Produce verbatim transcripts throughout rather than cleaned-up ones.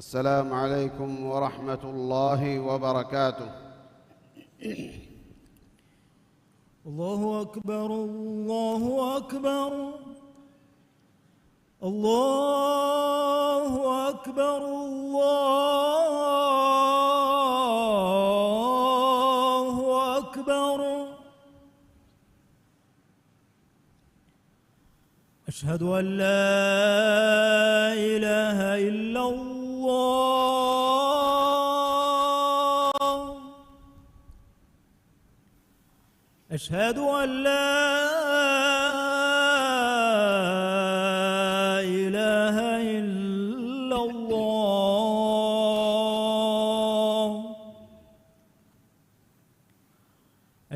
السلام عليكم ورحمة الله وبركاته. الله أكبر، الله أكبر، الله أكبر، الله أكبر. أشهد أن لا إله إلا الله. أشهد أن لا إله إلا الله.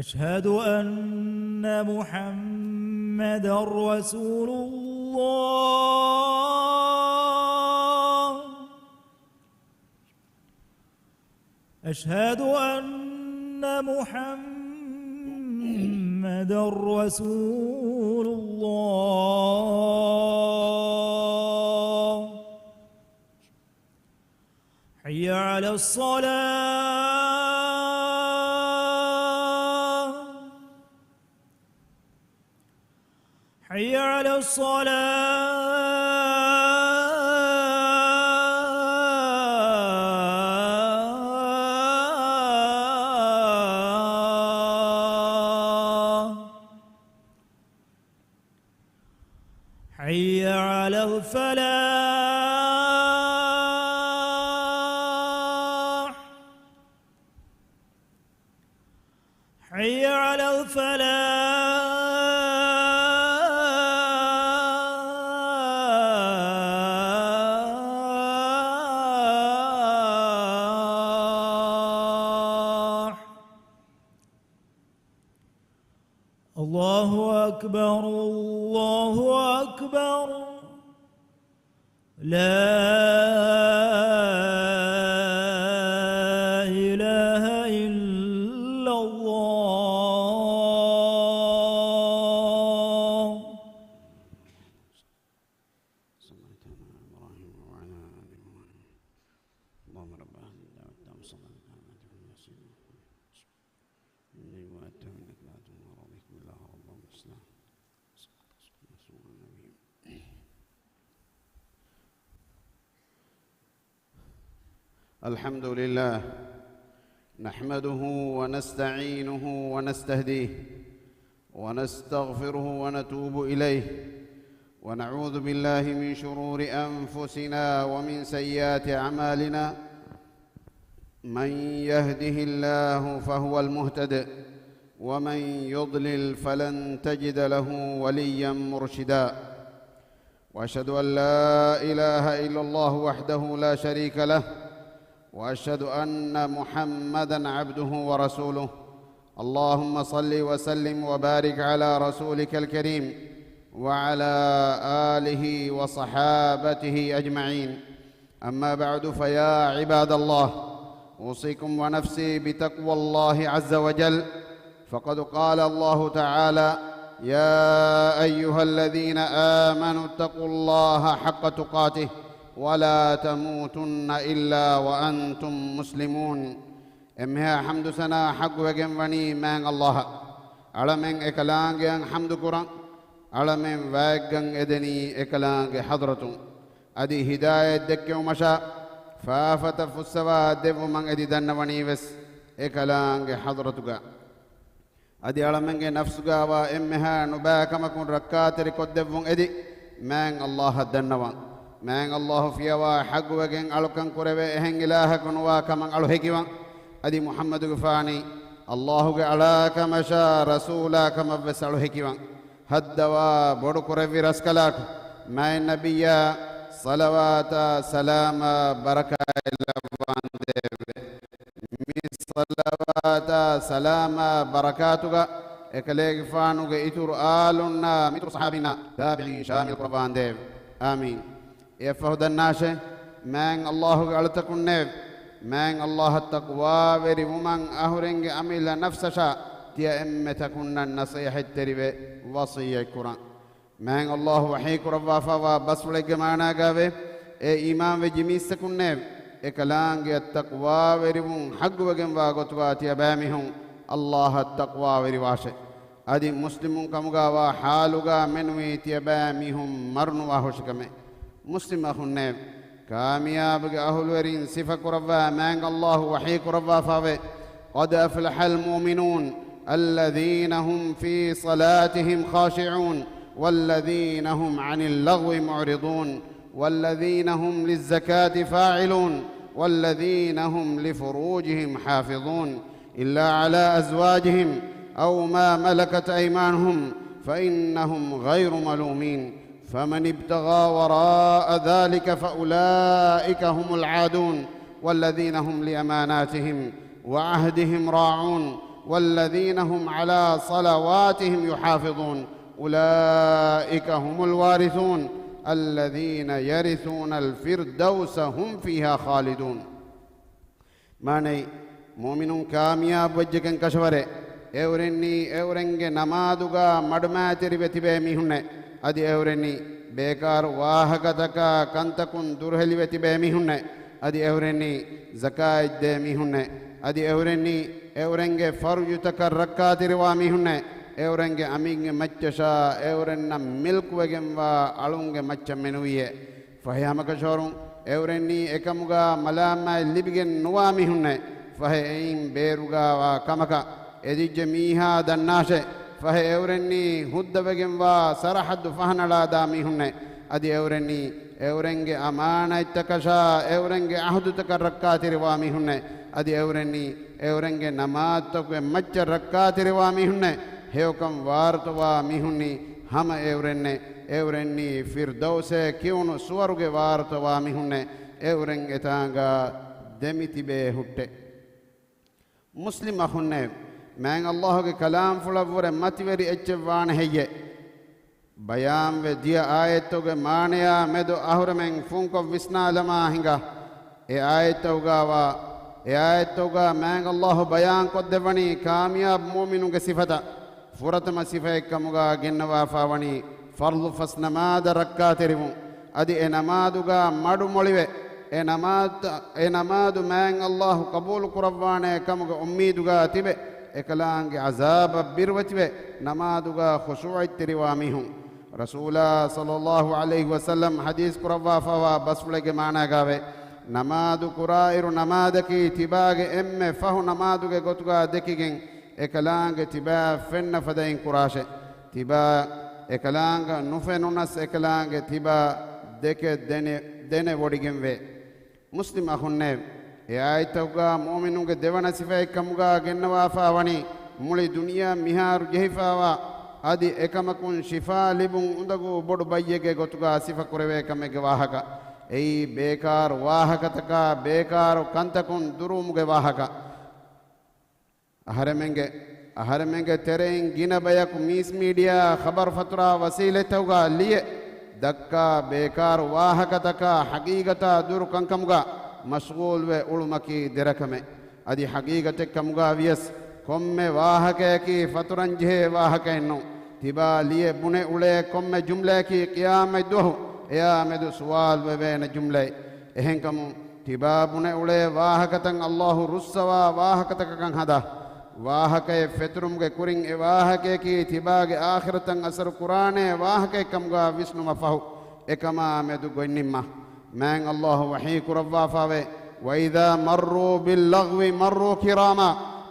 أشهد أن محمدا رسول الله. أشهد أن محمدا رسول الله. حي على الصلاة. حي على الصلاة. حي على الفلاح. حي على الفلاح. الله أكبر، الله أكبر. لا إله إلا الله. صليت على إبراهيم وعلى آل إبراهيم. اللهم رب هذه الدعوة التامة والصلاة القائمة آت محمدا وسيلته إليك وأبعثه مقاما محمودا الذي وعدته إنك لا تخلف الميعاد. الحمد لله، نحمده ونستعينه ونستهديه، ونستغفره ونتوب إليه، ونعوذ بالله من شرور أنفسنا ومن سيئات أعمالنا. من يهده الله فهو المهتد، ومن يضلل فلن تجد له وليا مرشدا. وأشهد أن لا إله إلا الله وحده لا شريك له، وأشهد أن محمدا عبده ورسوله. اللهم صل وسلم وبارك على رسولك الكريم وعلى آله وصحابته أجمعين. أما بعد، فيا عباد الله، أوصيكم ونفسي بتقوى الله عز وجل، فقد قال الله تعالى: يا أيها الذين آمنوا اتقوا الله حق تقاته ولا تموتن إلا وأنتم مسلمون. އެންމެހާ ޙަމްދު ސަނާ ޙައްޤުވެގެންވަނީ މާތް ﷲ އަށް. އަޅަމެން އެކަލާނގެއަށް ޙަމްދު ކުރަން. އަޅަމެން ވާތްގަން އެދެނީ އެކަލާނގެ ޙަޟްރަތުން. އަދި ހިދާޔަތް ދެއްކެވުމަށާ، ފާފަތައް ފުއްސަވާ ދެއްވުމަށް އެދި ދަންނަވަނީ ވެސް އެކަލާނގެ ޙަޟްރަތުގަ. އަދި އަޅަމެންގެ ނަފްސުގައިވާ އެންމެހާ ނުބައިކަމަކުން ރައްކާތެރިކޮށްދެއްވުން އެދި މާތް ﷲ އަށް ދަންނަވަން. މާތް ﷲ ފިޔަވާ ޙައްޤުވެގެން އަޅުކަން ކުރެވޭ އެހެން އިލާހަކު ނުވާ ކަމަށް އަޅު ހެކިވަން. އަދި މުޙައްމަދުގެފާނީ ﷲގެ އަޅާކަމަށާ ރަސޫލާ ކަމަށްވެސް އަޅު ހެކިވަން. ހައްދަވާ ބޮޑު ކުރެއްވި ރަސްކަލާކު، މާތް ނަބިއްޔާ ޞަލަވާތާ ސަލާމާ ބަރަކާތް ލައްވާނދޭވެ. މި ޞަލަވާތާ ސަލާމާ ބަރަކާތުގަ އެކަލޭގެފާނުގެ އިތުރު އާލުންނާ މިތުރު ޞަޙާބީންނާ ތާބިޢީން ޝާމިލް ކުރައްވާނދޭވެ. އާމީން. އެއަށްފަހު ދަންނާށޭ، މާތް ﷲގެ އަޅުތަކުންނޭވެ! މާތް ﷲއަށް ތަޤްވާވެރިވުމަށް އަހުރެންގެ އަމިއްލަ ނަފްސަށާ ތިޔަ އެންމެ ތަކުންނަށް ނަޞޭޙަތްތެރިވެ ވަޞިއްޔަތްކުރަން. މާތް ﷲ ވަޙީކުރައްވާފައިވާ ބަސްފުޅެއްގެ މާނާގައިވޭ، އޭ އީމާންވެއްޖެ މީސްތަކުންނޭވެ! އެކަލާނގެއަށް ތަޤްވާވެރިވުން ޙައްޤުވެގެންވާ ގޮތުގާ ތިޔަބައިމީހުން ﷲ އަށް ތަޤްވާވެރިވާށެ. އަދި މުސްލިމުން ކަމުގާވާ ޙާލުގާ މެނުވީ ތިޔަބައިމީހުން މަރުނުވާހުށިކަމެއް. މުސްލިމް އަޚުންނޭ! ކާމިޔާބުގެ އަހުލުވެރިން ސިފަކުރައްވާ މާތް ﷲ ވަޙީކުރައްވާފާވޭ، قد أفلح المؤمنون الذين هم في صلاتهم خاشعون والذين هم عن اللغو معرضون والذين هم للزكاة فاعلون والذين هم لفروجهم حافظون إلا على أزواجهم أو ما ملكت أيمانهم فإنهم غير ملومين. فمن ابتغى وراء ذلك فأولئك هم العادون والذين هم لأماناتهم وعهدهم راعون والذين هم على صلواتهم يحافظون أولئك هم الوارثون الذين يرثون الفردوس هم فيها خالدون. މާނައީ، މުއުމިނުން ކާމިޔާބުވެއްޖެކަން ކަށަވަރޭ، އެއުރެންނީ އެއުރެންގެ ނަމާދުގާ މަޑުމައިތިރިވެ ތިބޭ މީހުންނޭ. އަދި އެއުރެންނީ ބޭކާރު ވާހަކަތަކާ ކަންތަކުން ދުރުހެލިވެ ތިބޭ މީހުންނޭ. އަދި އެއުރެންނީ ޒަކާތްދޭ މީހުންނޭ. އަދި އެއުރެންނީ އެއުރެންގެ ފަރުޖުތަކަށް ރައްކާތެރިވާ މީހުންނޭ. އެއުރެންގެ އަމިއްލަ މައްޗަށާ އެއުރެންނަށް މިލްކުވެގެންވާ އަޅުންގެ މައްޗަށް މެނުވީއޭ. ފަހެ ހަމަކަށަވަރުން އެއުރެންނީ އެކަމުގާ މަލާމާތް ލިބިގެން ނުވާ މީހުންނޭ. ފަހެ އެއިން ބޭރުގާވާ ކަމަކަށް އެދިއްޖެ މީހާ ދަންނާށޭ. ފަހެ އެއުރެންނީ ހުއްދަވެގެންވާ ސަރަހައްދު ފަހަނަޅާދާ މީހުންނޭ. އަދި އެއުރެންނީ އެއުރެންގެ އަމާނާތްތަކަށާ އެއުރެންގެ އަހުދުތަކަށް ރައްކާތެރިވާ މީހުންނޭ. އަދި އެއުރެންނީ އެއުރެންގެ ނަމާދުތަކުގެ މައްޗަށް ރައްކާތެރިވާ މީހުންނޭ. ހެޔޮކަން ވާރުތަވާ މީހުންނީ ހަމަ އެއުރެންނޭ. އެއުރެންނީ ފިރްދައުސޭ ކިޔުނު ސުވަރުގެ ވާރުތަވާ މީހުންނޭ. އެއުރެން އެތާނގާ ދެމިތިބޭ ހުއްޓޭ. މުސްލިމް އަޚުންނޭ! މާތް ﷲ ގެ ކަލާމްފުޅަށްވުރެ މަތިވެރި އެއްޗެއް ވާނެ ހެއްޔޭ؟ ބަޔާންވެ ދިޔަ އާޔަތްތަކުގެ މާނަޔާ މެދު އަހުރެމެން ފުންކޮށް ވިސްނާލަމާ ހިނގާ. އެ އާޔަތްތަކުގާވާ، އެ އާޔަތްތަކުގާ މާތް ﷲ ބަޔާންކޮށްދެއްވަނީ ކާމިޔާބު މުއުމިނުންގެ ސިފަތައް. ފުރަތަމަ ސިފައެއްކަމުގާ ގެންނަވާފާވަނީ ފަރްޟު ފަސް ނަމާދަށް ރައްކާތެރިވުން. އަދި އެ ނަމާދުގާ މަޑުމޮޅިވެ، އެ ނަމާދު، އެ ނަމާދު މާތް ﷲ ޤަބޫލު ކުރައްވާނޭ ކަމުގެ އުއްމީދުގާ ތިބެ، އެކަލާނގެ ޢަޒާބަށް ބިރުވެތިވެ، ނަމާދުގާ ޚުޝޫޢަތްތެރިވާ މީހުން. ރަސޫލާ ޞައްލައްލާހު ޢަލައިހި ވަސައްލަމް ޙަދީޘް ކުރައްވާފައިވާ ބަސްފުޅެއްގެ މާނާގާވޭ، ނަމާދު ކުރާއިރު ނަމާދަކީ ތިބާގެ އެންމެ ފަހު ނަމާދުގެ ގޮތުގާ ދެކިގެން، އެކަލާނގެ ތިބާ ފެންނަ ފަދައިން ކުރާށޭ. ތިބާ އެކަލާނގަށް ނުފެނުނަސް އެކަލާނގެ ތިބާ ދެކެ ދެނެ، ދެނެ ވޮޑިގެންވޭ. މުސްލިމް އަޚުންނޭ! އެ އާޔަތްތަކުގާ މުއުމިނުންގެ ދެވަނަ ސިފައެއްކަމުގާ ގެންނަވާފާވަނީ، މުޅި ދުނިޔެއަށް މިހާރު ޖެހިފާވާ އަދި އެކަމަކުން ޝިފާ ލިބުން އުނދަގޫ ބޮޑު ބައްޔެއްގެ ގޮތުގާ ސިފަކުރެވޭ ކަމެއްގެ ވާހަކަ. އެއީ ބޭކާރު ވާހަކަތަކާ ބޭކާރު ކަންތަކުން ދުރުވުމުގެ ވާހަކަ. އަހަރެމެންގެ، އަހަރެމެންގެ ތެރެއިން ގިނަ ބަޔަކު މީސް މީޑިއާ ޚަބަރު ފަތުރާ ވަސީލަތްތަކުގާ ލިޔެ ދައްކާ ބޭކާރު ވާހަކަތަކާ ޙަޤީގަތާ ދުރު ކަންކަމުގާ މަޝްޣޫލްވެ އުޅުމަކީ ދެރަކަމެއް. އަދި ޙަޤީގަތެއްކަމުގާ ވިޔަސް ކޮންމެ ވާހަކަޔަކީ ފަތުރަންޖެހޭ ވާހަކައެއްނޫން. ތިބާ ލިޔެ ބުނެ އުޅޭ ކޮންމެ ޖުމްލަޔަކީ ޤިޔާމަތްދުވަހު އެއާމެދު ސުވާލުވެވޭނެ ޖުމްލައެއް. އެހެންކަމުން، ތިބާ ބުނެ އުޅޭ ވާހަކަތައް ﷲ ރުއްސަވާ ވާހަކަތަކަކަށް ހަދާ. ވާހަކައެއް ފެތުރުމުގެ ކުރިން އެ ވާހަކަޔަކީ ތިބާގެ އާޚިރަތަށް އަސަރު ކުރާނޭ ވާހަކައެއްކަމުގާ ވިސްނުމަށްފަހު، އެކަމާ މެދު ގޮތްނިންމާ. މާތް ﷲ ވަޙީ ކުރައްވާފާވޭ، وإذا مروا باللغو مروا كراما.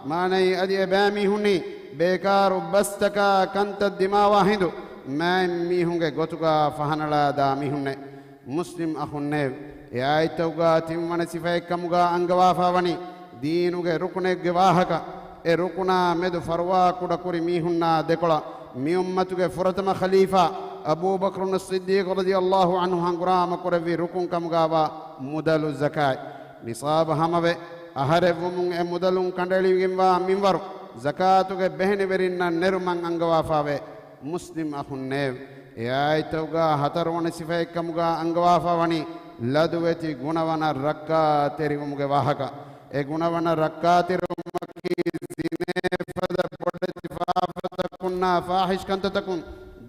މާނައީ އަދި އެބައިމީހުންނީ ބޭކާރު ބަސްތަކާ ކަންތައް ދިމާވާ ހިނދު މާތް މީހުންގެ ގޮތުގާ ފަހަނަޅާދާ މީހުންނޭ. މުސްލިމް އަޚުންނޭވެ! އެ އާޔަތްތަކުގާ ތިންވަނަ ސިފައެއްކަމުގާ އަންގަވާފާވަނީ، ދީނުގެ ރުކުނެއްގެ ވާހަކަ، އެ ރުކުނާ މެދު ފަރުވާ ކުޑަކުރި މީހުންނާ ދެކޮޅަށް މި އުއްމަތުގެ ފުރަތަމަ ޚަލީފާ އަބޫބަކްރުން ޞިއްދީޤު ރަޟިޔަﷲ ޢަންހު ހަނގުރާމަ ކުރެއްވި ރުކުން ކަމުގާވާ މުދަލު ޒަކާތް. ނިޞާބު ހަމަވެ، އަހަރެއްވުމުން އެ މުދަލުން ކަނޑައެޅިގެންވާ މިންވަރު ޒަކާތުގެ ބެހެނިވެރިންނަށް ނެރުމަށް އަންގަވާފާވޭ. މުސްލިމް އަޚުންނޭވެ! އެ އާޔަތްތަކުގާ ހަތަރުވަނަ ސިފައެއްކަމުގާ އަންގަވާފާވަނީ ލަދުވެތި ގުނަވަނަށް ރައްކާތެރިވުމުގެ ވާހަކަ. އެ ގުނަވަނަށް ރައްކާތެރިވުމަކީ ޒިނޭ ފަދަ ބޮޑެތި ފާފަތަކުންނާ ފާޙިޝް ކަންތައްތަކުން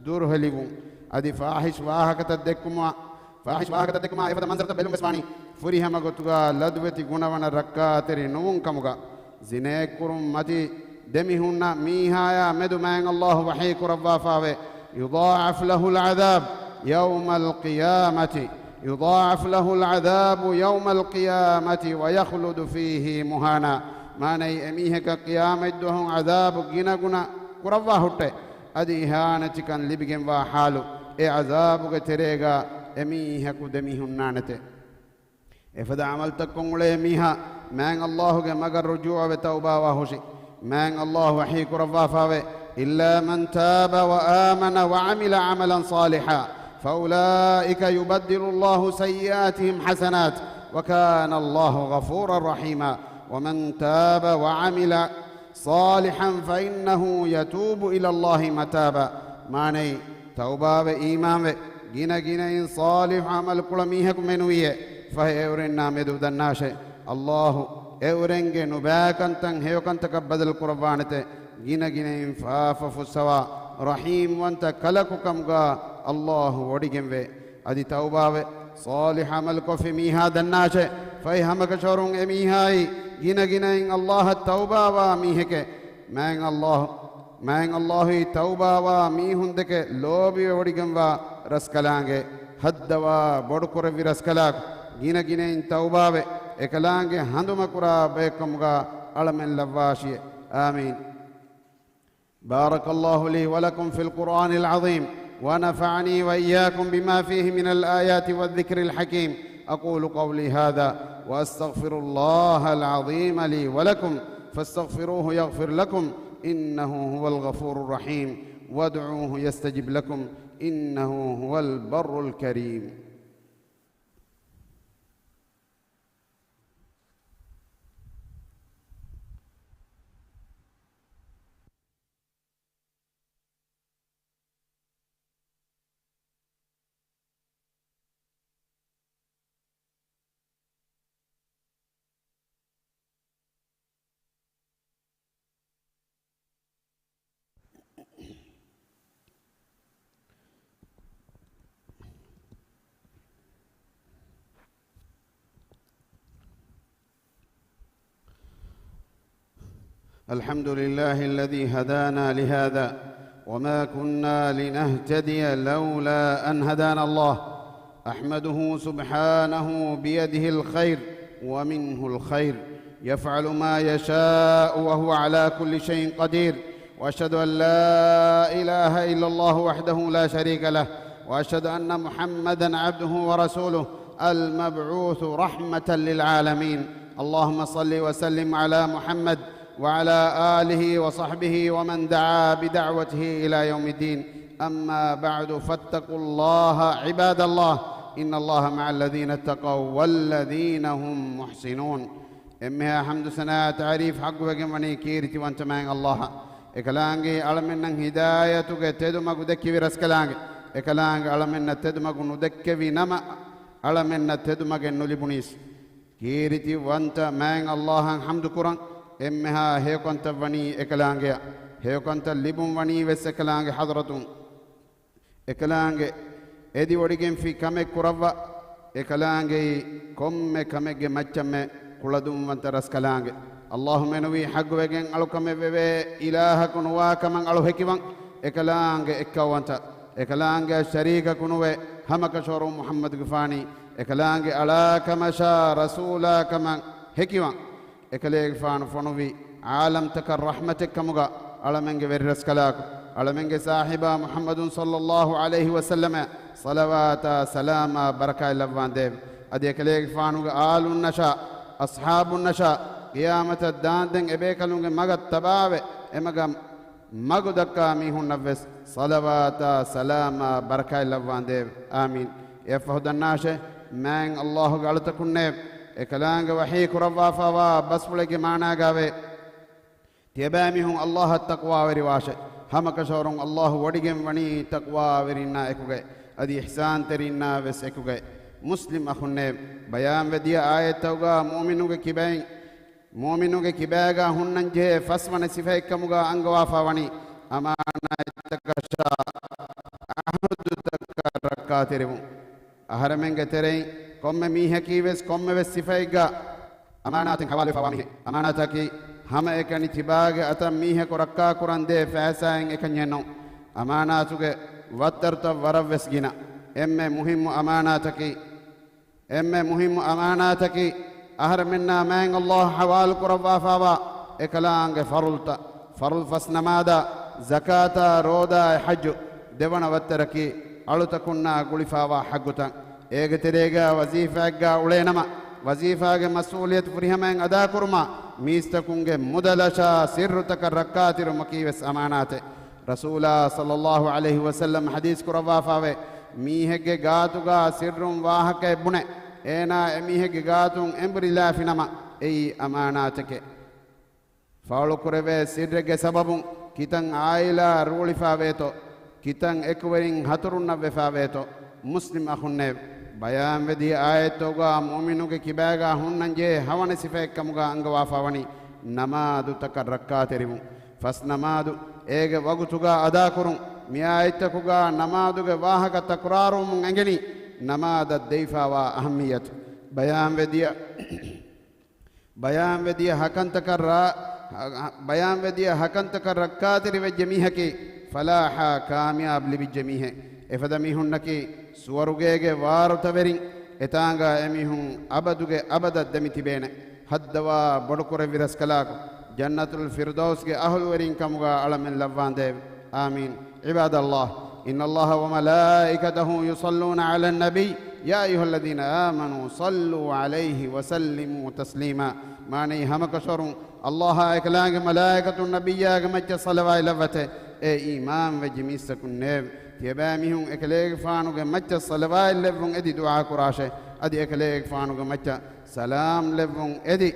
ދުރުހެލިވުން. އަދި ފާޙިޝް ވާހަކަތައް ދެއްކުމާ، ފާޙިޝް ވާހަކަތައް ދެއްކުމާ އެފަދަ މަންޒަރުތައް ބެލުން ވެސް ވާނީ. ފުރިހަމަ ގޮތުގަ ލަދުވެތި ގުނަވަނަ ރައްކާތެރި ނުވުން ކަމުގަ، ޒިނޭއްކުރުން މަތި ދެމިހުންނަށް މީހާޔާ މެދު މާތް ﷲ ވަޙީ ކުރައްވާފާވޭ، يضاعف له العذاب يوم القيامة، يضاعف له العذاب يوم القيامة ويخلد فيه مهانا. މާނައީ، އެމީހަކަށް ޤިޔާމަތްދުވަހު ޢަޛާބު ގިނަގުނަ ކުރައްވާ ހުއްޓޭ. އަދި އިހާނެތިކަން ލިބިގެންވާ ޙާލު، އެ ޢަޛާބުގެ ތެރޭގަ އެމީހަކު ދެމިހުންނާނެތެ. އެފަދަ ޢަމަލުތައްކޮށް އުޅޭ މީހާ މާތް ﷲ ގެ މަގަށް ރުޖޫޢަވެ ތައުބާވާ ހުށި، މާތް ﷲ ވަޙީ ކުރައްވާފާވޭ، إلا من تاب وآمن وعمل عملا صالحا فأولئك يبدل الله سيئاتهم حسنات وكان الله غفورا رحيما. ومن تاب وعمل صالحا فإنه يتوب إلى الله متابا. މާނައީ، ތައުބާވެ އީމާންވެ، ގިނަ ގިނައިން ޞާލިޙު ޢަމަލު ކުޅަ މީހަކު މެނުވިއޭ، ފަހެ އެއުރެންނާ މެދު ދަންނާށޭ، ﷲ އެއުރެންގެ ނުބައިކަންތައް ހެޔޮކަންތަކަށް ބަދަލު ކުރައްވާނެތެ، ގިނަ ގިނައިން ފާފަ ފުއްސަވާ، ރަޙީމްވަންތަ ކަލަކު ކަމުގަ ﷲ ވޮޑިގެންވޭ. އަދި ތައުބާވެ، ޞާލިޙު ޢަމަލު ކޮށްފި މީހާ ދަންނާށޭ، ފަހެ ހަމަކަށަވަރުން އެމީހާއީ ގިނަ ގިނައިން ﷲ އަށް ތައުބާވާ މީހެކޭ. މާތް ﷲ، މާތް ﷲ އީ ތައުބާވާ މީހުންދެކެ ލޯބިވެވޮޑިގެންވާ ރަސްކަލާނގެ، ހައްދަވާ ބޮޑުކުރެއްވި ރަސްކަލާކު، ގިނަ ގިނައިން ތައުބާވެ، އެކަލާނގެ ހަނދުމަކުރާ ބައެއްކަމުގަ އަޅަމެން ލައްވާށިއޭ. އާމީން. بارك الله لي ولكم في القرآن العظيم، ونفعني وإياكم بما فيه من الآيات والذكر الحكيم. أقول قولي هذا وأستغفر الله العظيم لي ولكم، فاستغفروه يغفر لكم، إنه هو الغفور الرحيم، وادعوه يستجب لكم، إنه هو البر الكريم. الحمد لله الذي هدانا لهذا وما كنا لنهتدي لولا أن هدانا الله. أحمده سبحانه بيده الخير ومنه الخير، يفعل ما يشاء وهو على كل شيء قدير. وأشهد أن لا إله إلا الله وحده لا شريك له، وأشهد أن محمدا عبده ورسوله المبعوث رحمة للعالمين. اللهم صل وسلم على محمد وعلى آله وصحبه ومن دعا بدعوته إلى يوم الدين. أما بعد، فاتقوا الله عباد الله، إن الله مع الذين اتقوا والذين هم محسنون. އެންމެހާ ޙަމްދު ސަނާ ތަޢުރީފް ޙައްޤުވެގެން ވަނީ ކީރިތިވަންތަ މާތް ﷲ އަށް. އެކަލާނގެ އަޅަމެންނަށް ހިދާޔަތުގެ ތެދުމަގު ދެއްކެވި ރަސްކަލާނގެ، އެކަލާނގެ އަޅަމެންނަށް ތެދުމަގު ނުދެއްކެވި ނަމަ، އަޅަމެންނަށް ތެދުމަގެއް ނުލިބުނީސް. ކީރިތިވަންތަ މާތް ﷲ އަށް ޙަމްދު ކުރަން. އެންމެހާ ހެޔޮކަންތައް ވަނީ އެކަލާނގެއަށް. ހެޔޮކަންތައް ލިބުން ވަނީ ވެސް އެކަލާނގެ ޙަޟްރަތުން. އެކަލާނގެ އެދިވޮޑިގެންފި ކަމެއް ކުރައްވާ. އެކަލާނގެއީ ކޮންމެ ކަމެއްގެ މައްޗަށްމެ ކުޅަދުންވަންތަ ރަސްކަލާނގެ. ﷲ މެނުވީ ޙައްޤުވެގެން އަޅުކަމެއް ވެވޭ އިލާހަކު ނުވާ ކަމަށް އަޅު ހެކިވަން. އެކަލާނގެ އެއްކައުވަންތަ، އެކަލާނގެއަށް ޝަރީކަކު ނުވެ، ހަމަކަށަވަރުން މުޙައްމަދުގެފާނީ އެކަލާނގެ އަޅާކަމަށާ ރަސޫލާ ކަމަށް ހެކިވަން. އެކަލޭގެފާނު ފޮނުއްވި ޢާލަމްތަކަށް ރަޙްމަތެއްކަމުގަ އަޅަމެންގެ ވެރިރަސްކަލާކު، އަޅަމެންގެ ސާހިބާ މުޙައްމަދު ޞައްލައްލާހު ޢަލައިހި ވަސައްލަމަށް ޞަލަވާތާ ސަލާމާ ބަރަކާތް ލައްވާނދޭވެ. އަދި އެކަލޭގެފާނުގެ އާލުންނަށާ، އަޞްޙާބުންނަށާ، ޤިޔާމަތަށް ދާންދެން އެބޭކަލުންގެ މަގަށް ތަބާވެ، އެމަގަށް މަގު ދައްކާ މީހުންނަށްވެސް ޞަލަވާތާ ސަލާމާ ބަރަކާތް ލައްވާނދޭވެ. އާމީން. އެއަށްފަހު ދަންނާށޭ، މާތް ﷲ ގެ އަޅުތަކުންނޭވެ. އެކަލާނގެ ވަޙީ ކުރައްވާފާވާ ބަސްފުޅެއްގެ މާނާގައިވޭ، ތިޔަބައިމީހުން ﷲ އަށް ތަޤްވާވެރިވާށޭ. ހަމަކަށަވަރުން ﷲ ވޮޑިގެން ވަނީ ތަޤްވާވެރިންނާ އެކުގައި، އަދި އިޙްސާންތެރިންނާ ވެސް އެކުގައި. މުސްލިމް އަޚުންނޭވެ! ބަޔާންވެ ދިޔަ އާޔަތްތަކުގަ މުއުމިނުންގެ ކިބައިން، މުއުމިނުގެ ކިބާގަ ހުންނަންޖެހޭ ފަސްވަނަ ސިފައެއްކަމުގަ އަންގަވާފާވަނީ، އަމާނާތްތަކަށާ އަހުދުތަކަށް ރައްކާތެރިވުން. އަހަރެމެންގެ ތެރެއިން ކޮންމެ މީހަކީވެސް ކޮންމެވެސް ސިފައެއްގަ އަމާނާތެއް ހަވާލުވެފަވާ މީހެއް. އަމާނާތަކީ ހަމައެކަނި ތިބާގެ އަތަށް މީހަކު ރައްކާކުރަންދޭ ފައިސާއެއް އެކަންޏެއް ނޫން. އަމާނާތުގެ ވައްތަރުތައް ވަރަށްވެސް ގިނަ. އެންމެ މުހިއްމު އަމާނާތަކީ، އެންމެ މުހިއްމު އަމާނާތަކީ، އަހަރެމެންނާ މާތް އައްލާހު ހަވާލުކުރައްވާފާވާ އެކަލާނގެ ފަރުޟުތައް، ފަރުޟު ފަސް ނަމާދާ، ޒަކާތާ، ރޯދާއި ޙައްޖު. ދެވަނަ ވައްތަރަކީ، އަޅުތަކުންނާ ގުޅިފާވާ ޙައްގުތައް. އޭގެ ތެރޭގާ ވަޒީފާއެއްގާ އުޅޭނަމަ، ވަޒީފާގެ މަސްއޫލިއްޔަތު ފުރިހަމައިން އަދާކުރުމާ، މީސްތަކުންގެ މުދަލަށާ ސިއްރުތަކަށް ރައްކާތެރިވުމަކީވެސް އަމާނާތެއް. ރަސޫލާ ޞައްލައްލާހު ޢަލައިހި ވަސައްލަމަ ޙަދީޘް ކުރައްވާފާވޭ، މީހެއްގެ ގާތުގާ ސިއްރުން ވާހަކައެއް ބުނެ، އޭނާ އެމީހެއްގެ ގާތުން އެނބުރިލާފިނަމަ، އެއީ އަމާނާތެކޭ. ފާޅުކުރެވޭ ސިއްރެއްގެ ސަބަބުން ކިތަން އާއިލާ ރޫޅިފާވޭތޯ، ކިތަން އެކުވެރިން ހަތުރުންނަށްވެފާވޭތޯ، މުސްލިމް އަޚުންނޭވެ! ބަޔާންވެދިޔަ އާޔަތްތަކުގާ މުއުމިނުގެ ކިބާގާ ހުންނަންޖެހޭ ހަވަނަ ސިފައެއްކަމުގާ އަންގަވާފާވަނީ ނަމާދުތަކަށް ރައްކާތެރިވުން. ފަސް ނަމާދު އޭގެ ވަގުތުގާ އަދާކުރުން. މިއާޔަތްތަކުގާ ނަމާދުގެ ވާހަކަ ތަކުރާރުވުމުން އެނގެނީ ނަމާދަށް ދެވިފާވާ އަހައްމިއްޔަތު. ބަޔާންވެދިޔަ ބަޔާންވެދިޔަ ހަކަންތަކަށް ރާ-، ބަޔާންވެދިޔަ ހަކަންތަކަށް ރައްކާތެރިވެއްޖެ މީހަކީ ފަލާޙާ، ކާމިޔާބު ލިބިއްޖެ މީހެއް. އެފަދަ މީހުންނަކީ ސުވަރުގޭގެ ވާރުތަވެރިން. އެތާނގާ އެމީހުން އަބަދުގެ އަބަދަށް ދެމިތިބޭނެ. ހައްދަވާ ބޮޑުކުރެއްވި ރަސްކަލާކޮ، ޖަންނަތުލް ފިރްދައުސްގެ އަހުލުވެރިން ކަމުގާ އަޅަމެން ލައްވާނދޭވެ! އާމީން. عباد الله، إن الله وملائكته يصلون على النبي، يا أيها الذين آمنوا صلوا عليه وسلموا تسليما. މާނައީ، ހަމަކަށަވަރުން އައްލާހާ އެކަލާނގެ މަލާއިކަތުން ނަބިއްޔާގެ މައްޗަށް ޞަލަވާތް ލައްވަތޭ. އޭ އީމާންވެއްޖެ މީސްތަކުންނޭވެ! ތިޔަބައިމީހުން އެކަލޭގެފާނުގެ މައްޗަށް ޞަލަވާތް ލެއްވުން އެދި ދުޢާ ކުރާށޭ. އަދި އެކަލޭގެފާނުގެ މައްޗަށް ސަލާމް ލެއްވުން އެދި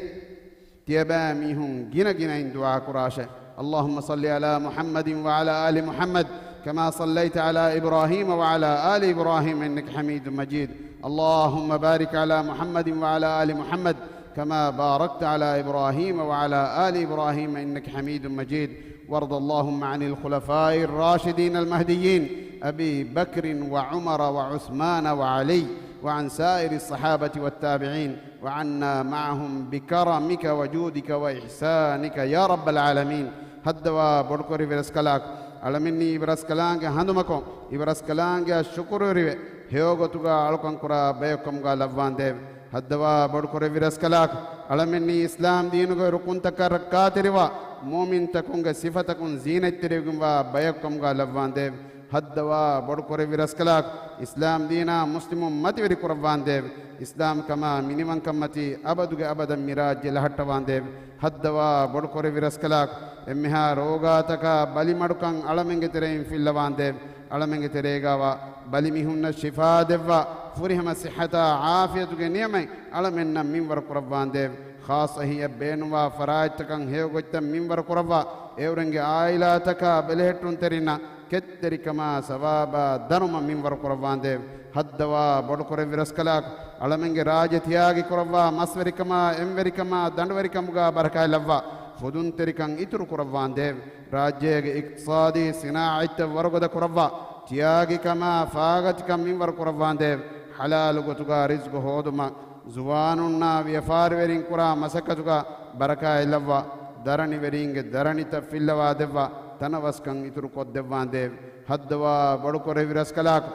ތިޔަބައިމީހުން ގިނަ ގިނައިން ދުޢާ ކުރާށޭ. اللهم صل على محمد وعلى آل محمد كما صليت على إبراهيم وعلى آل إبراهيم إنك حميد مجيد. اللهم بارك على محمد وعلى آل محمد كما باركت على إبراهيم وعلى آل إبراهيم إنك حميد مجيد. وارض اللهم عن الخلفاء الراشدين المهديين أبي بكر وعمر وعثمان وعلي وعن سائر الصحابة والتابعين وعنا معهم بكرمك وجودك وإحسانك يا رب العالمين. ހައްދަވާ ބޮޑުކުރެއްވި ރަސްކަލާކޮ، އަޅަމެންނީ އިބަ ރަސްކަލާނގެ ހަނދުމަކޮށް، އިބަ ރަސްކަލާނގެއަށް ޝުކުރުވެރިވެ، ހެޔޮގޮތުގާ އަޅުކަންކުރާ ބަޔަކުކަމުގާ ލައްވާނދޭވެ! ހައްދަވާ ބޮޑުކުރެއްވި ރަސްކަލާކޮ، އަޅަމެންނީ އިސްލާމް ދީނުގެ ރުކުންތަކަށް ރައްކާތެރިވާ، މުއުމިންތަކުންގެ ސިފަތަކުން ޒީނަތްތެރިވެގެންވާ ބަޔަކުކަމުގާ ލައްވާނދޭވެ! ހައްދަވާ ބޮޑުކުރެއްވި ރަސްކަލާކޮ، އިސްލާމް ދީނާ މުސްލިމުން މަތިވެރި ކުރައްވާނދޭވެ! އިސްލާމްކަމާ މިނިވަންކަންމަތީ އަބަދުގެ އަބަދަށް މިރާއްޖެ ލަހައްޓަވާނދޭވެ! ހައްދަވާ ބޮޑުކުރެއްވި ރަސްކަލާކޮ، އެންމެހާ ރޯގާތަކާ ބަލިމަޑުކަން އަޅަމެންގެ ތެރެއިން ފިއްލަވާނދޭވެ! އަޅަމެންގެ ތެރޭގާވާ ބަލިމީހުންނަށް ޝިފާ ދެއްވާ، ފުރިހަމަ ޞިއްޙަތާ ޢާފިޔަތުގެ ނިޢުމަތް އަޅަމެންނަށް މިންވަރު ކުރައްވާނދޭވެ! ޚާއްޞަ ހިޔަށް ބޭނުންވާ ފަރާތްތަކަށް ހެޔޮގޮތްތައް މިންވަރު ކުރައްވާ، އެއުރެންގެ ޢާއިލާތަކާ ބެލެހެއްޓުންތެރިންނަށް ކެތްތެރިކަމާ ސަވާބާ ދަރުމަ މިންވަރު ކުރައްވާނދޭވެ! ހައްދަވާ ބޮޑުކުރެއްވި ރަސްކަލާކޮ، އަޅަމެންގެ ރާއްޖެ ތިޔާގި ކުރައްވާ މަސްވެރިކަމާ، އެންވެރިކަމާ، ދަނޑުވެރިކަމުގާ ބަރަކާތް ލައްވާ، ފުދުންތެރިކަން އިތުރު ކުރައްވާނދޭވެ! ރާއްޖޭގެ އިޤްތިޞާދީ ސިނާޢަތްތައް ވަރުގަދަ ކުރައްވާ، ތިޔާގިކަމާ ފާގަތިކަން މިންވަރު ކުރައްވާނދޭވެ! ޙަލާލު ގޮތުގާ ރިޒްޤު ހޯދުމަށް، ޒުވާނުންނާ ވިޔަފާރިވެރިން ކުރާ މަސައްކަތުގަ ބަރަކާތް ލައްވާ، ދަރަނިވެރީންގެ ދަރަނިތައް ފިއްލަވާ ދެއްވާ، ތަނަވަސްކަން އިތުރު ކޮށްދެއްވާނދޭވެ! ހައްދަވާ ބޮޑުކުރެއްވި ރަސްކަލާކޮ،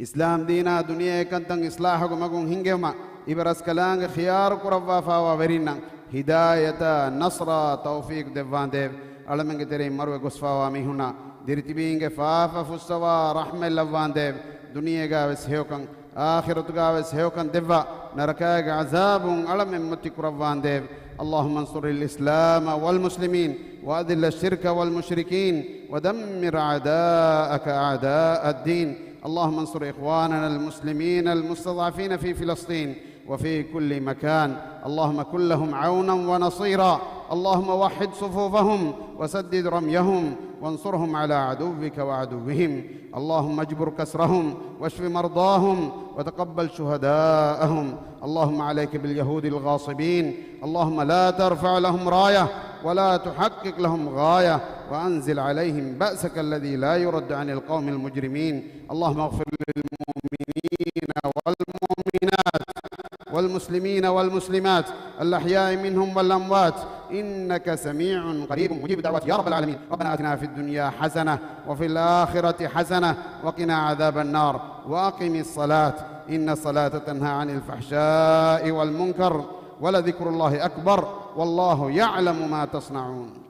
އިސްލާމް ދީނާ ދުނިޔެ އެކަންތައް އިޞްލާޙުގެ މަގުން ހިންގެވުމަށް އިބަ ރަސްކަލާނގެ ޚިޔާރު ކުރައްވާފާވާ ވެރިންނަށް ހިދާޔަތާ، ނަޞްރާ، ތައުފީޤު ދެއްވާނދޭވެ! އަޅަމެންގެ ތެރެއިން މަރުވެ ގޮސްފާވާ މީހުންނާ ދިރިތިބީންގެ ފާފަ ފުއްސަވާ ރަޙްމަތް ލައްވާނދޭވެ! ދުނިޔޭގާވެސް ހެޔޮކަން، އާޚިރަތުގާވެސް ހެޔޮކަން ދެއްވާ، ނަރަކާގެ ޢަޒާބުން އަޅަމެން މުއްތި ކުރައްވާނދޭވެ! اللهم انصر الإسلام والمسلمين وأذل الشرك والمشركين ودمر أعداءك أعداء الدين. اللهم انصر إخواننا المسلمين المستضعفين في فلسطين وفي كل مكان. اللهم كن لهم عونا ونصيرا. اللهم وحد صفوفهم وسدد رميهم وانصرهم على عدوك وعدوهم. اللهم اجبر كسرهم واشف مرضاهم وتقبل شهداءهم. اللهم عليك باليهود الغاصبين. اللهم لا ترفع لهم راية ولا تحقق لهم غاية وأنزل عليهم بأسك الذي لا يرد عن القوم المجرمين. اللهم اغفر للمؤمنين والمؤمنات والمؤمنات والمسلمين والمسلمات الأحياء منهم والأموات إنك سميع قريب مجيب الدعوات يا رب العالمين. ربنا آتنا في الدنيا حسنة وفي الآخرة حسنة وقنا عذاب النار. وأقم الصلاة إن الصلاة تنهى عن الفحشاء والمنكر ولذكر الله أكبر والله يعلم ما تصنعون.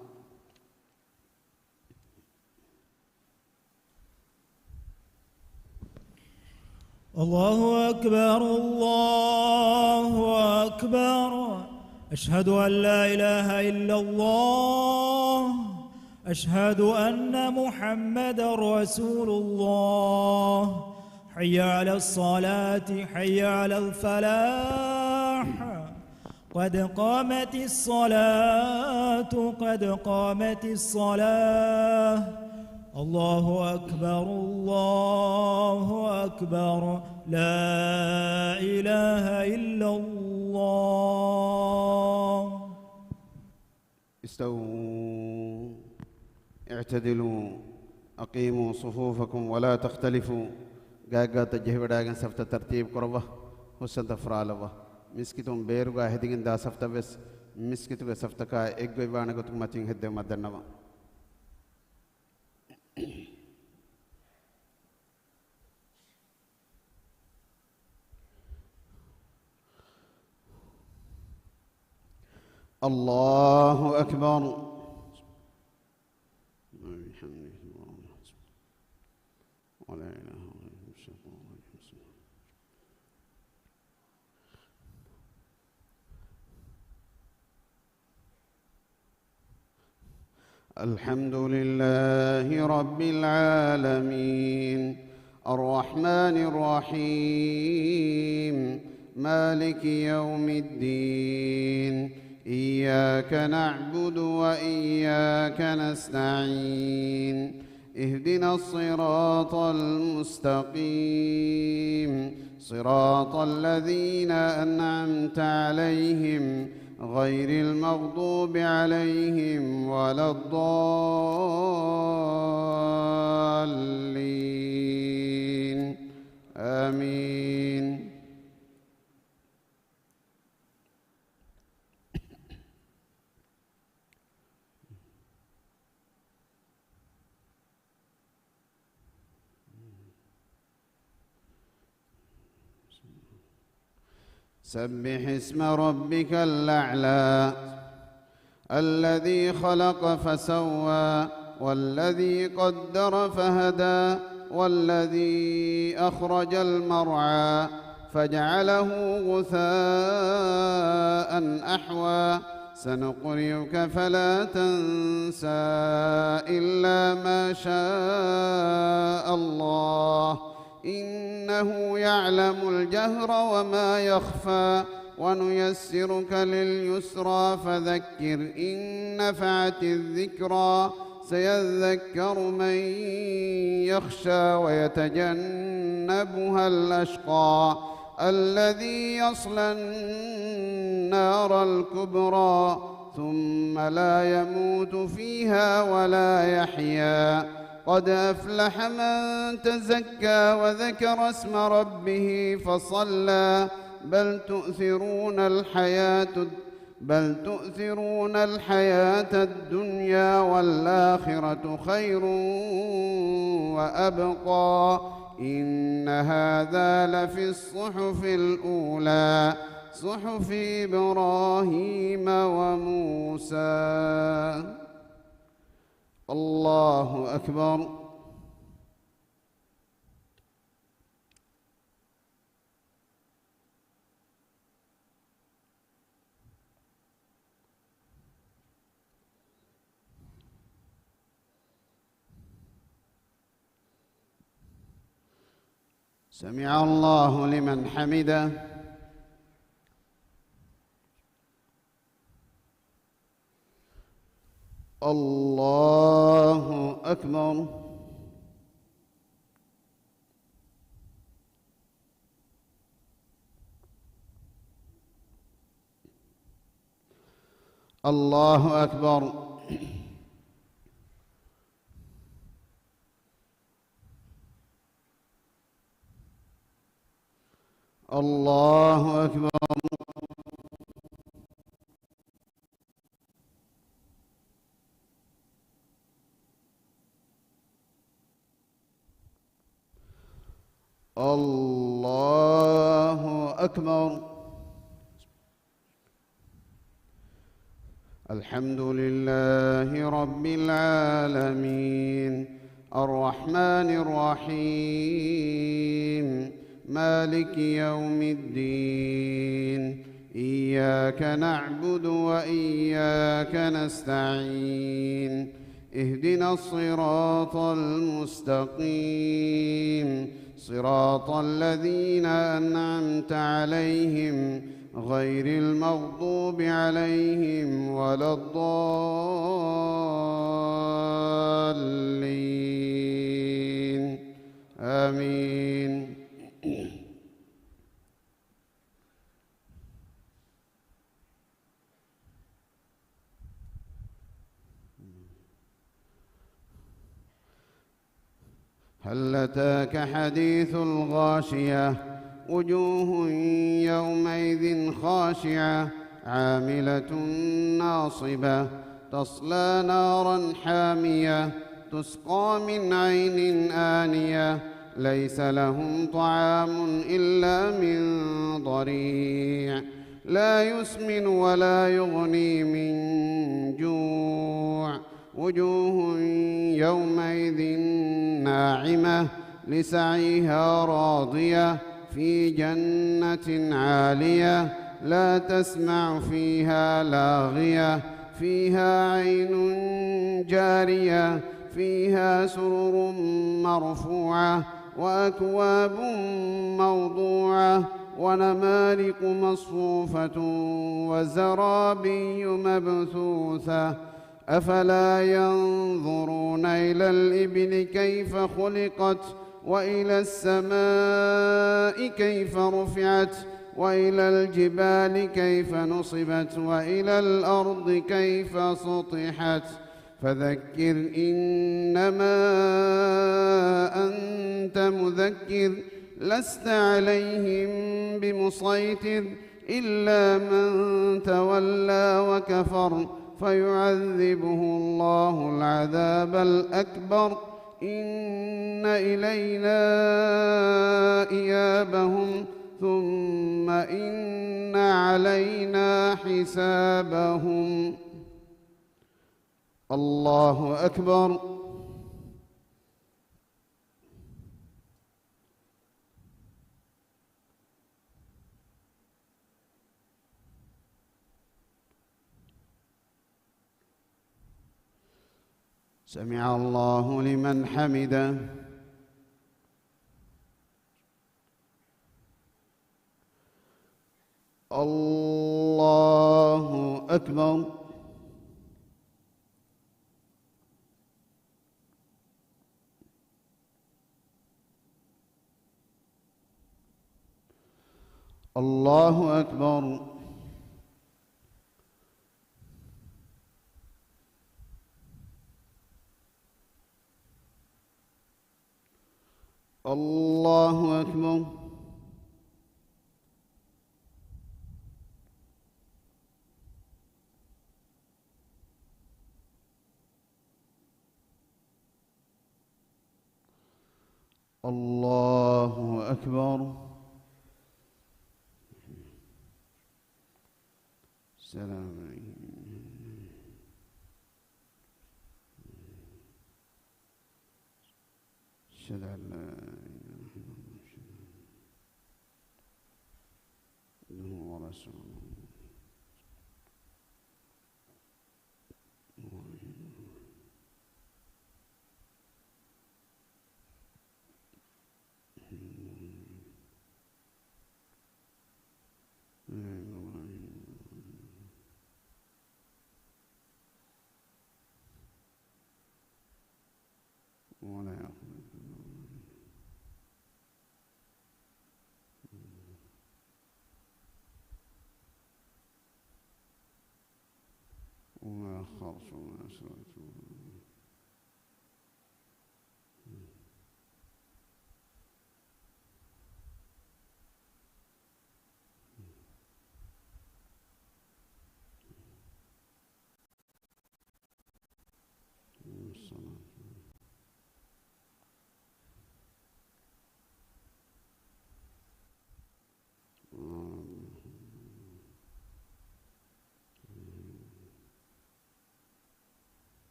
الله أكبر، الله أكبر. أشهد أن لا إله إلا الله. أشهد أن محمدا رسول الله. حي على الصلاة، حي على الفلاح. قد قامت الصلاة، قد قامت الصلاة. الله أكبر، الله أكبر. لا إله إلا الله. استووا. اعتدلوا. أقيموا صفوفكم ولا تختلفوا. ގާތްގާތަށް ޖެހިވަޑައިގެން ސަފްތައް ތަރްތީބު ކުރައްވާ. ހުސްއަނދަށް ފުރާލައްވާ. މިސްކިތުން ބޭރުގާ ހެދިގެން ދާ ސަފްތައް ވެސް މިސްކިތުގެ ސަފްތަކާ އެއްގޮތްވާނެ ގޮތުން މަތިން ހެއްދެވުމަށް ދަންނަވާ. الله أكبر. ولا إله غيره. الحمد لله رب العالمين. الرحمن الرحيم. مالك يوم الدين. إياك نعبد وإياك نستعين. اهدنا الصراط المستقيم. صراط الذين أنعمت عليهم غير المغضوب عليهم ولا الضالين. آمين. سبح اسم ربك الأعلى. الذي خلق فسوى والذي قدر فهدى والذي أخرج المرعى فجعله غثاء أحوى. سنقرئك فلا تنسى إلا ما شاء الله إنه يعلم الجهر وما يخفى. ونيسرك لليسرى فذكر إن نفعت الذكرى. سيذكر من يخشى ويتجنبها الأشقى الذي يصلى النار الكبرى ثم لا يموت فيها ولا يحيا. قد أفلح من تزكى وذكر اسم ربه فصلى. بل تؤثرون الحياة بل تؤثرون الحياة الدنيا والآخرة خير وأبقى. إن هذا لفي الصحف الأولى صحف إبراهيم وموسى. الله أكبر. سمع الله لمن حمده. الله أكبر. الله أكبر. الله أكبر. الله أكبر. الحمد لله رب العالمين. الرحمن الرحيم. مالك يوم الدين. إياك نعبد وإياك نستعين. اهدنا الصراط المستقيم. صراط الذين أنعمت عليهم غير المغضوب عليهم ولا الضالين. آمين. هل أتاك حديث الغاشية. وجوه يومئذ خاشعة. عاملة ناصبة. تصلى نارا حامية. تسقى من عين آنية. ليس لهم طعام إلا من ضريع. لا يسمن ولا يغني من جوع. وجوه يومئذ ناعمة. لسعيها راضية. في جنة عالية. لا تسمع فيها لاغية. فيها عين جارية. فيها سرر مرفوعة. وأكواب موضوعة. ونمارق مصفوفة. وزرابي مبثوثة. أفلا ينظرون إلى الإبل كيف خلقت وإلى السماء كيف رفعت وإلى الجبال كيف نصبت وإلى الأرض كيف سطحت. فذكر إنما أنت مذكر. لست عليهم بمسيطر. إلا من تولى وكفر فيعذبه الله العذاب الأكبر إن إلينا إيابهم ثم إن علينا حسابهم. الله أكبر. سمع الله لمن حمده. الله أكبر. الله أكبر. الله أكبر. الله أكبر. السلام عليكم. أشهد أن لا إله إلا الله. عبده ورسوله. ولا يأخذ وما أخرت وما أسررت.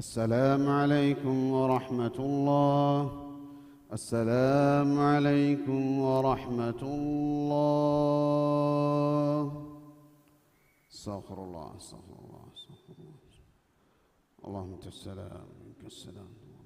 السلام عليكم ورحمة الله. السلام عليكم ورحمة الله. أستغفر الله، أستغفر الله، أستغفر الله. اللهم أنت السلام، منك السلام.